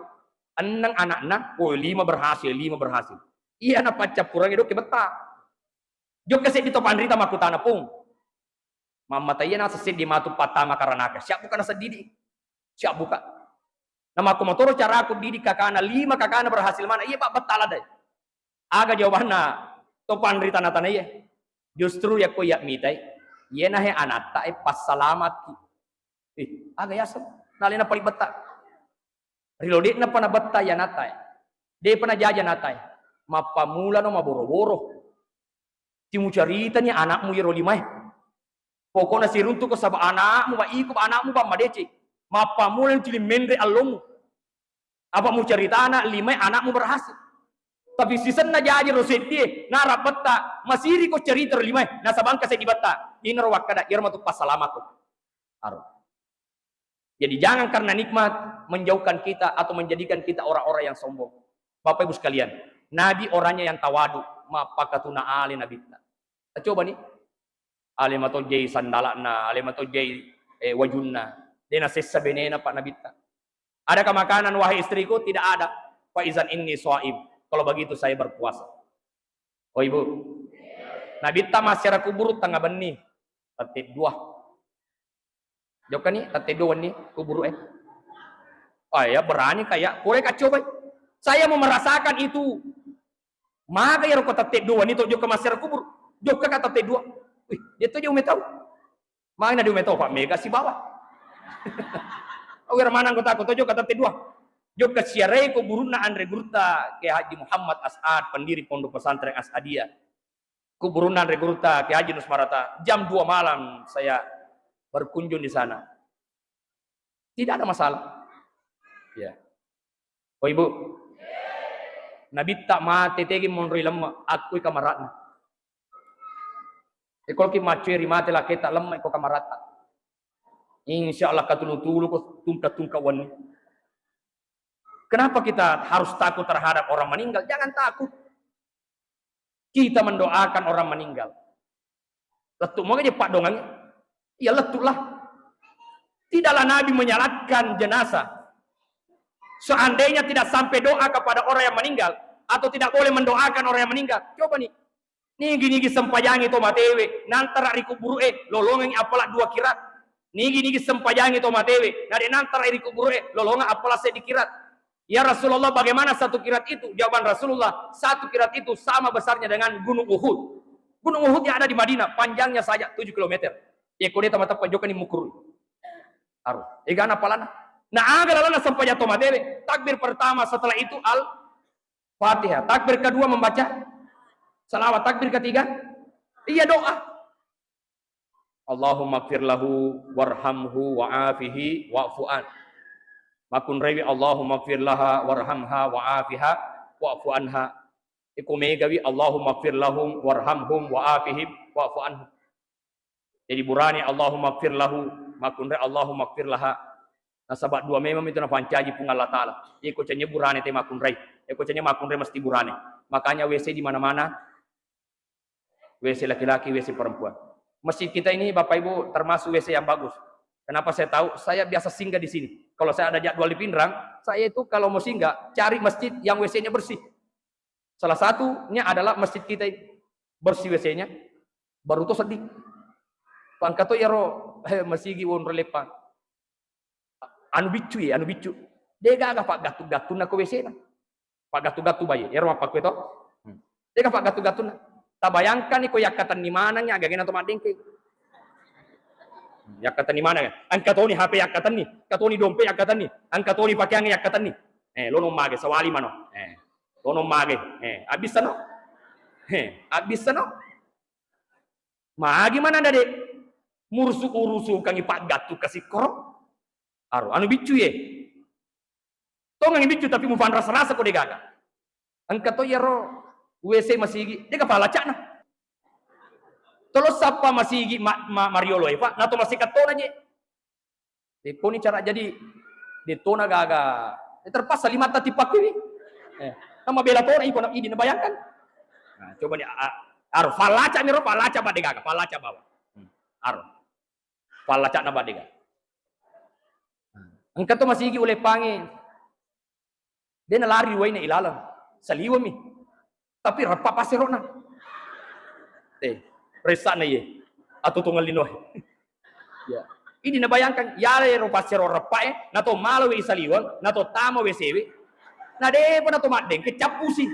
Enneng anakna, oh, lima berhasil, lima berhasil. Iya, na paccappurangi dokke betta. Jokka seddi to panrita makkutana, Pung. Mamma taiya naseng seddi matu pattama karanaka. Siap buka naseddidi. Siap buka. Na makko motoro caraku didik kakana, lima kakana berhasil mana. Iya, Pak, betta ladai. Aga jawabanna to panrita natanaiye? Justru yakko iya mitai, iyena he anatta e passalamaki. Eh, aga yaseng? Nalena pali betta. Rilo de'na pa nabetta iya anatta e. De'pa najaja anatta e. Mappamulano maboro-boro. Timucaritani anakmu yero limae. Pokokna siruntuko saba anakmu, ba iko, ba anakmu, ba madeceng. Mappamulani tuli menre allomu. Apa mucaritana limae anakmu berhasil. Tapi sisenna jaji ro seddie, nara betta, masiriko cerita ro limae, nasaba engka seddi betta. Inaro wakkada, iyaro matu passalamako. Aro. Jadi jangan karena nikmat menjauhkan kita atau menjadikan kita orang-orang yang sombong. Bapak Ibu sekalian, Nabi orangnya yang tawadu, mappakatuna ale Nabitta. Coba nih, ale matojjai sandala'na, ale matojjai, eh, wajunna. De nasessa benena Pak Nabitta. Adakah makanan, wahai istriku? Tidak ada. Fa izan inni shaim. Kalau begitu saya berpuasa. Oh Ibu, Nabitta massiara kuburu tengnga benni, tette dua. Jokkani tette dua wenni kuburu e. Ah, ya berani kayak, pole kaccobai. Saya mau merasakan itu. Maga iyaro ko tette dua wenni to jokka massiara kuburu. Jokka ka tette dua. Wih, dia to jauh metau. Mana dia metau Pak mega sibawa. Awira mana anggota ko to jokka tette dua. Jokka siarai kuburunna anre gurutta Kiai Haji Muhammad As'ad, pendiri Pondok Pesantren As'adiyah. Kuburunna anre gurutta Kiai Haji Nusmarata, jam dua malam saya berkunjung di sana. Tidak ada masalah. Ya. Oh Ibu, Nabitta mate tegi monroi lemme, akkui kamara'na. Ekolki maccue ri mate laketa lemme ko kamaratta. Insya Allah katulu-tulu ko tungka-tungka wenni. Kenapa kita harus takut terhadap orang meninggal? Jangan takut. Kita mendoakan orang meninggal. Lettu moga je paddongangnge? Iya, lettulah. Tidaklah Nabi menyalatkan jenazah. Seandainya tidak sampai doa kepada orang yang meninggal atau tidak boleh mendoakan orang yang meninggal, coba nih. Nigi-nigi sempajangi to matewe, nantara ri kuburu'e, lolongengi appala dua kirat. Nigi-nigi sempajangi to matewe, nade nantara ri kuburu'e, lolongeng appala seddi kirat. Ya Rasulullah, bagaimana satu kirat itu? Jawaban Rasulullah, satu kirat itu sama besarnya dengan Gunung Uhud. Gunung Uhud yang ada di Madinah, panjangnya saja tujuh kilometer. Yekko de tamateppe jokani mukuru. Aru. Egana palana. Na aga lalana sempajang to matewe. Takbir pertama, setelah itu Al-Fatihah. Takbir kedua membaca salawat. Takbir ketiga, iya doa. Allahumma gfir lahu warhamhu wa'afihi wa'fu an. Makkunraiwi Allahumma gfir laha warhamha wa'afiha wa'fu anha. Iko megawi Allahumma gfir lahum warhamhum wa'afihim wa'fu anhum. Jadi burane Allahumma gfir lahu, makkunrai Allahumma gfir laha. Nasaba dua memang itu napancaji Puang Allah Ta'ala. Iko cenye burane te makkunrai. Iko cenye makkunrai mesti burane. Makanya W C di mana-mana. W C laki-laki, W C perempuan. Masjid kita ini, Bapak Ibu, termasuk W C yang bagus. Kenapa saya tahu? Saya biasa singgah di sini. Kalau saya ada jadwal di Pinrang, saya itu kalau mau singgah, cari masjid yang W C-nya bersih. Salah satunya adalah masjid kita ini. Bersih W C-nya, baru to seddi. Pangkato iyaro, eh, masigi wonro leppang. Anu biccu ye, anu biccu. Degaga paggattu-gattunna ko W C-na. Paggattu-gattu baye, ero mappakkue to. Hmm. Degaga paggattu-gattunna. Tabayangkani ko yakkatenni maneng, agagena to maddengke. Hmm, yakkatenni maneng. Engka toni H P yakkatenni, engka toni dompe yakkatenni, engka toni pakeang yakkatenni. Eh, lono mage, sawali mano. Eh, lono mage. Eh, abbissano. Eh, abbissano. Magi maneng dade. Murusu-urusukangi paggattu kasikkoro. Aro, anu biccu ye. Tongengi biccu tapi mufanrasa-rasa ko degaga. Engka to iyaro W C masigi, dega palacakna. Tolo sappa masigi ma, ma, mariolo e, Pak, nato masikettona je. Dekkoni cara jadi, dettona gaga Eh, terpaksa lima tati pakui. Eh, nama bela tona iko na idi na bayangkan. Nah, coba ni, a-, aro, fallaca miro, fallaca badde gaga, fallaca bawang. Hmm, aro. Fallaca na badde gaga. Engka to masigi uleppangi. De nalari waina ilaleng. Saliwemi. Tapi reppa passerona. Eh, ressana iye. Atau tungal linoe. Ya. Idi nabayangkan, yala ero passero reppae, nato malawi saliweng, nato tama W C W. Na depa nato maddeng, kecappusi.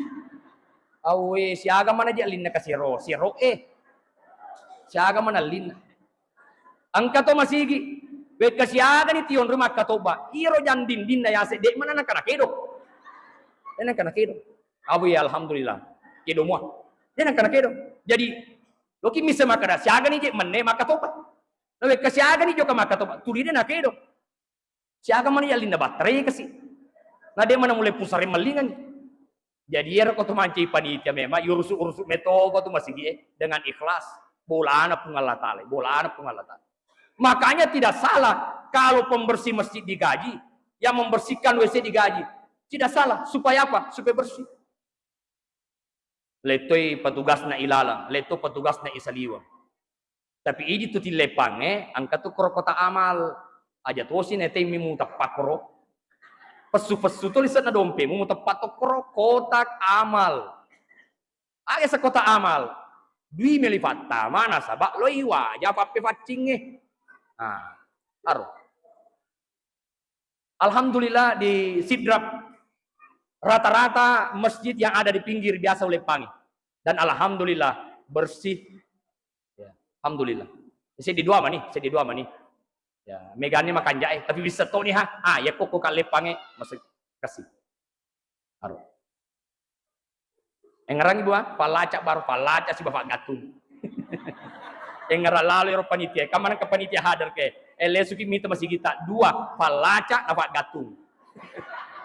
Awe, siaga mana je allinna kasero, sero eh. Siaga mana allinna. Engka to masigi, wekka siagani tionro makkatoba, iro jang dindinna yase, de mana nangka nakedo. De nangka nakedo. Awe, alhamdulillah. Kedo mua. De nangka nakedo. Jadi, loki misse makkada, siagani je menne makkatoba. Na wekka siagani joka makkatoba, tuli de nakedo. Siaga mani yallinna battara kasi. Na de mana mulai pusare mallingan. Jadi ero ko tu manci panitia memang yurusu-urusu metoba tu masigi eh, dengan ikhlas. Bolana Puang Allah Taala, bolana Puang Allah Taala. Makanya tidak salah kalau pembersih masjid digaji, yang membersihkan W C digaji. Tidak salah. Supaya apa? Supaya bersih. Lettoi petugasna ilaleng, letto petugasna isaliweng. Tapi idi tu tilleppangnge, engka tu koro kotak amal. Aja tosi netemmi muteppa koro. Pessu-pessu to lisenna dompemu muteppa to koro kotak amal. Aga se kotak amal? Dui meli fattama nasaba loi waja pappefaccingnge. Nah, aro. Alhamdulillah di Sidrap rata-rata masjid yang ada di pinggir biasa uleppangi. Dan alhamdulillah bersih. Ya, alhamdulillah. Seddi dua mani, seddi dua mani. Ya, megani makanjak eh, tapi bisa to ni ha. Ah, ya kok kok leppange masih kasih. Aro. Engngerangngi bua, fallaca baro, fallaca siba faggattung. Engngerang lalo ero panitia, kamana ke panitia hadir ke? Eh, lesuki mita masigita, dua, fallaca na faggattung.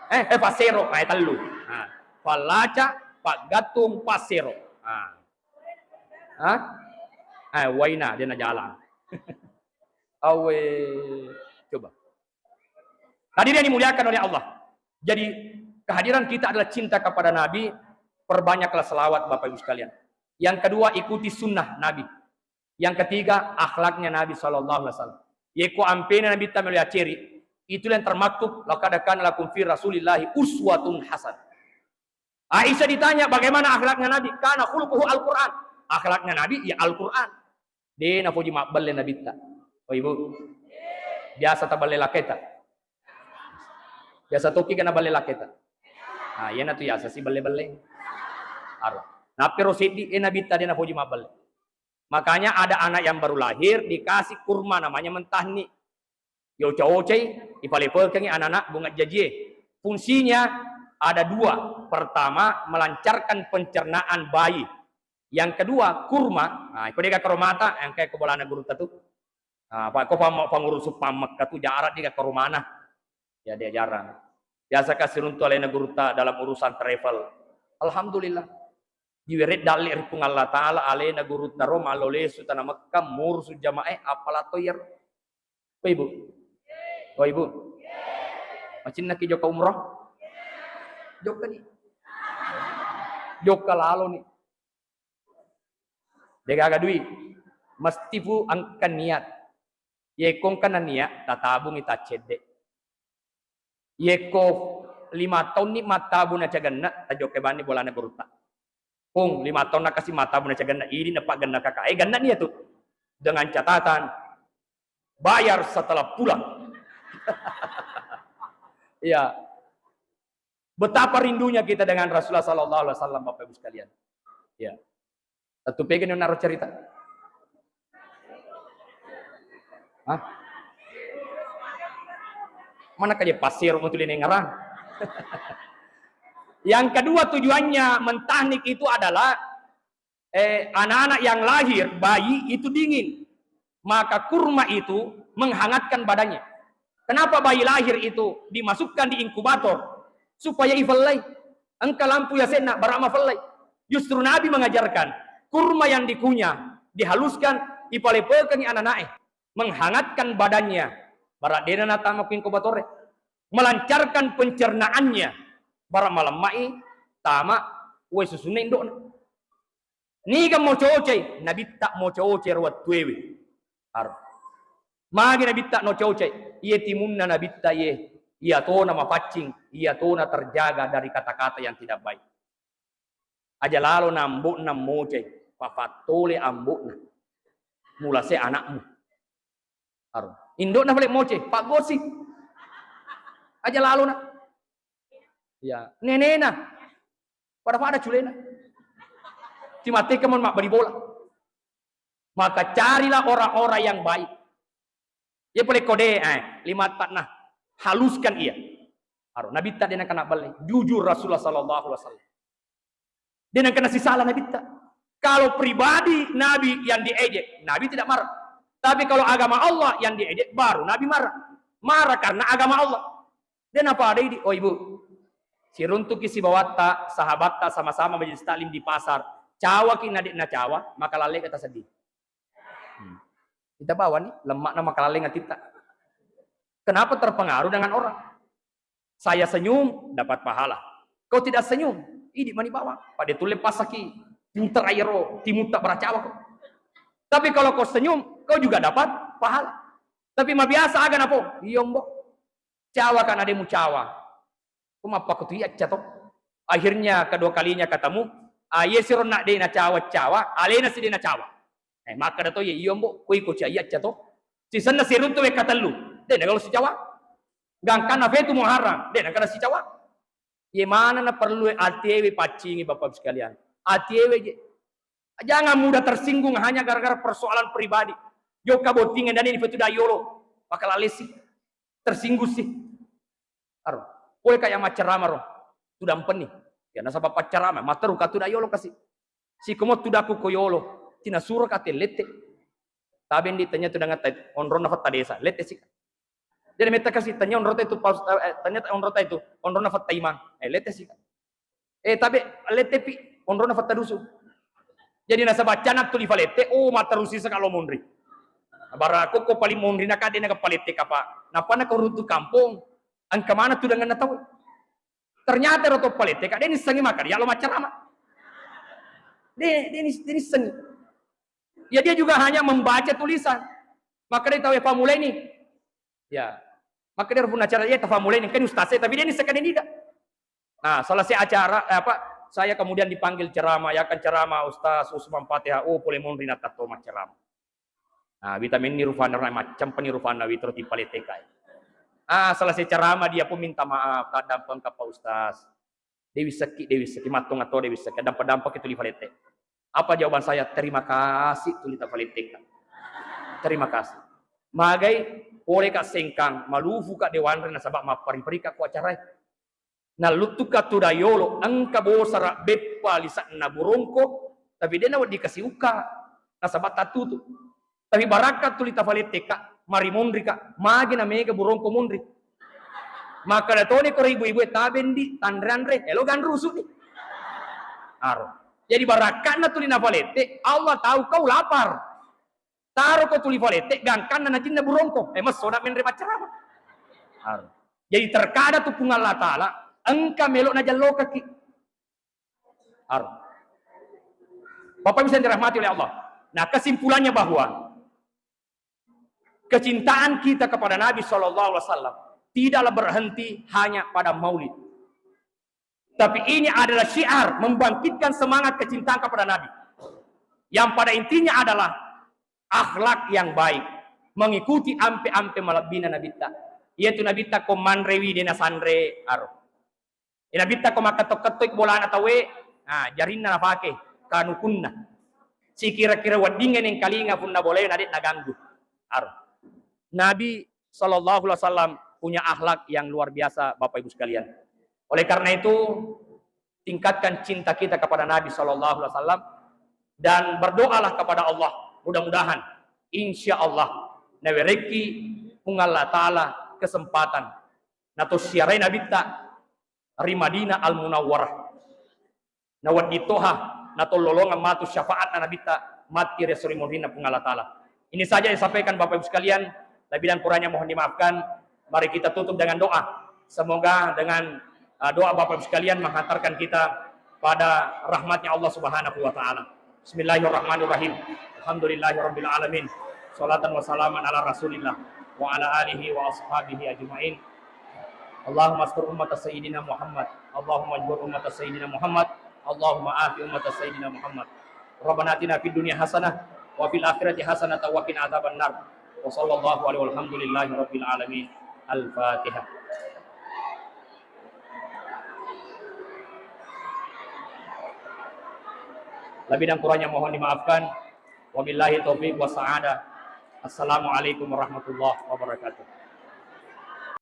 Eh, eh, passero, eh, tellu. Nah, fallaca, faggattung, passero. Nah. Hah? Eh, waina, dia na jalan. Awe, coba. Hadirin yang dimuliakan oleh Allah. Jadi, kehadiran kita adalah cinta kepada Nabi, perbanyaklah selawat Bapak Ibu sekalian. Yang kedua, ikuti sunnah Nabi. Yang ketiga, akhlaknya Nabi sallallahu alaihi wasallam. Yeko ampena Nabi ta melo yaceri, itulah yang termaktub, "Laqad kana lakum fi Rasulillahi uswatun hasanah." Aisyah ditanya, "Bagaimana akhlaknya Nabi?" "Kana khuluquhu Al-Quran." Akhlaknya Nabi, ya Al-Quran. De napoji mabbelle Nabitta. Oh, Ibu. Biasa taballe laketa. Biasa toki kana balle laketa. Nah, iyana tu biasa si balle-balle. Aro. Nappero seddi, eh, Nabitta de napoji mabbelle. Makanya ada anak yang baru lahir dikasih kurma namanya mentahni. Ioca-ocai, ipalepekengi anak-anak bunga jajie. Fungsinya ada dua. Pertama, melancarkan pencernaan bayi. Yang kedua, kurma. Nah, iko dega karo mata, engka ko bolana gurutta tu. Nah, apa ko pam-, pangurusu pammekka tu jarak dega karo mana. Ya, dia jarang. Biasa kasih runtu alena gurutta dalam urusan travel. Alhamdulillah. Diweret dalle ri Puang Allah Taala alena gurutta ro mallo lesu tana Mekka murusu jamaah, apala to iyaro. Oh, Ibu. Oh, Ibu. Macinnaki jokka umroh? Jokka ni. Jokka lalo ni. Degaga dui. Mesti pu engka niat. Yekko engka na niat, tatabungi taccedde. Yekko lima taunni mattabu nacagenna, tajokkai banni bolana gurutta. Pung, lima taunna kasi mattabu nacagenna, idi napaggenna kaka. Eh, genna nia tu. Dengan catatan, bayar setelah pulang. Iya. Betapa rindunya kita dengan Rasulullah sallallahu alaihi wasallam, Bapak Ibu sekalian. Ya. Tentu pengen naro cerita. Hah? Mana kaje pasir untuk ngarang? Yang kedua, tujuannya mentahnik itu adalah, eh, anak-anak yang lahir, bayi itu dingin. Maka kurma itu menghangatkan badannya. Kenapa bayi lahir itu dimasukkan di inkubator? Supaya ifellai. Engka lampu yasenna, bara mafellai. Justru Nabi mengajarkan, kurma yang dikunyah, dihaluskan, ipalepekengi anak-anaknya, menghangatkan badannya. Bara dena natama ku inkubatore. melancarkan pencernaannya, barang malemma'i tama wae susunna indo'na. Niga mo cocai? Nabitta mo cocai ro wettuewe. Aro. Magi nabitta no cocai? Iye timunna nabitta iye, iya tona mapaccing, iya tona terjaga dari kata-kata yang tidak baik. Aja lalo na ambo'na mocai, papattole ambo'na. Mulase anakmu. Aro. Indo'na pale moce, paggosi. Aja lalo na. Ya, nenena. Pada-pada culena. Timatteke mon mabbali bola. Maka carilah orang-orang yang baik. Iya pole kode, eh, limatta na haluskan iya. Aro, nabitta de nakana balle. Jujur Rasulullah sallallahu alaihi wasallam. De nakana sisala nabitta. Kalau pribadi Nabi yang diejek, Nabi tidak marah. Tapi kalau agama Allah yang diejek, baru Nabi marah. Marah karena agama Allah. De napada idi, oh ibu, siruntuki sibawatta, sahabatta sama-sama majelis taklim di pasar. Cawaki na de nacawa, maka lalle kata sedih. Hmm. Kita bawa nih, lemakna maka lalle ngatitta. Kenapa terpengaruh dengan orang? Saya senyum, dapat pahala. Kau tidak senyum, idi mani bawang. Pada tulle pasaki, pinter ayero, timutta baracawa kau. Tapi kalau kau senyum, kau juga dapat pahala. Tapi mabiasa aga napo, iyo mbo. Cawa kana de mucawa. Ko mappakutu iyacca to. Akhirnya kedua kalinya ketemu, ah, iye siro nak de nacawa-cawa, alena si de nacawa. Eh, makkeda to iye, iyo mbo, koi ko cia iyacca to. Sisenna siruntu wekka tellu, de nagalo sicawa. Gangkanna fetu Muharram, de nagalo sicawa. Iye mana na perlu ati ewe paccingi Bapak sekalian. Ati ewe je. Jangan mudah tersinggung hanya gara-gara persoalan pribadi. Jokka botting dan ini fetu dayolo. Maka lalesi. Tersinggung sih. Aro. Pole ka yang maccarama ro. Tudampenni. Ya nasaba paccarama. Materu ka tuda yolo kasi. Sikomo tudaku ko yolo. Tina suro ka tellette. Tabe ndi tanya tudang atta onronna fatta desa. Lette sika. Jadi metta kasi tanya onrota itu paus, eh, tanya onrota itu. Onronna fatta imang. Eh, lette sika. Eh, tabe, lettepi, onrona fattadusu. Jadi nasaba cana tuli falette, oh, matterusi saka lo monri. Bara kokko paling monri na kade na palette kapa. Napana ko runtu kampong, engka mana tudanganna tau. Ternyata ro to palette ka, de nissengi maka dia lo maccarama. De, de nis-, de nissengi. Ya dia juga hanya membaca tulisan. Maka dia tahu ya pamulai ni. Ya. Maka dia punna acara dia tafamulai ni kan ustaz saya, tapi dia ni sekadar tidak. Nah, selesai acara, eh, apa, saya kemudian dipanggil ceramah, ya kan ceramah Ustaz Usman Fatihah, oh, pole monri na tatto macceramah. Nah, wita menni rufanna, maccampani rufanna witro tipaletekai. Ah, selesai ceramah dia pun minta maaf, kadang pengkapa Ustaz. Dewi Seki, Dewi Seki, mattonga to Dewi Seki, dampa-dampa ke tuli falete. Apa jawaban saya? Terima kasih tuli tafalete. Terima kasih. Magai, pole ka sengkang, malufu ka dewanre nasaba mappari-pari ka ko acara. Nalluttuka tudang yolo, engka bosara beppa lise'na burongko, tapi de nawedding kasi ukka, nasaba tattutu. Tapi barakka tuli tafalette ka, mari monri ka, magi na mega burongko monri. Makkeda toni ko ibu-ibu e, tabe ndi, tanre-anre, elo ganrusu ni. Aro. Jadi barakka'na tuli nafalette, Allah tahu kau lapar. Taro ko tuli falette, gangkanna nacinna burongko. Eh, messo na menre maccarama. Aro. Jadi terkadang tu Puang Allah Taala engka melo najallokaki. Aro. Bapak bisa dirahmati oleh Allah. Nah, kesimpulannya bahwa kecintaan kita kepada Nabi Shallallahu Alaihi Wasallam tidaklah berhenti hanya pada maulid. Tapi ini adalah syiar membangkitkan semangat kecintaan kepada Nabi. Yang pada intinya adalah akhlak yang baik, mengikuti ampe-ampe malebbina Nabitta. Iyatu Nabitta ko manrewi de nasanre aro. Eh, Nabitta ko makketto-kettoi bolana tauwe, nah, jarinna napake, kanukunna. Sikira-kira weddingnge nengkalinga punna bolae na de naganggu. Aro. Nabi Shallallahu Alaihi Wasallam punya akhlak yang luar biasa, Bapak Ibu sekalian. Oleh karena itu, tingkatkan cinta kita kepada Nabi Shallallahu Alaihi Wasallam dan berdoalah kepada Allah. Mudah-mudahan, insya Allah, nawerekki Puang Allah Taala kesempatan nato siarai Nabitta ri Madinah Al-Munawwarah. Nawedding toha natollolongeng matu syafaatna Nabitta matti ri esso ri munrinna Puang Allah Taala. Ini saja yang disampaikan Bapak Ibu sekalian, lebih dan kurangnya mohon dimaafkan. Mari kita tutup dengan doa. Semoga dengan, uh, doa Bapak Ibu sekalian menghantarkan kita pada rahmatnya Allah Subhanahu wa Ta'ala. Bismillahirrahmanirrahim. Alhamdulillahirabbil alamin. Salatan wa salaman ala Rasulillah wa ala alihi wa ashabihi ajmain. Allahumma astur ummata Sayyidina Muhammad. Allahumma ajbur ummata Sayyidina Muhammad. Allahumma afi ummata Sayyidina Muhammad. Rabbana atina fid dunya hasanah wa fil akhirati hasanah wa qina adzaban nar. Wa sallallahu alaihi walhamdulillahi rabbil alamin. Al-Fatihah. Lebih dan kurangnya mohon dimaafkan. Wabillahi taufiq wa sa'adah. Assalamualaikum warahmatullahi wabarakatuh.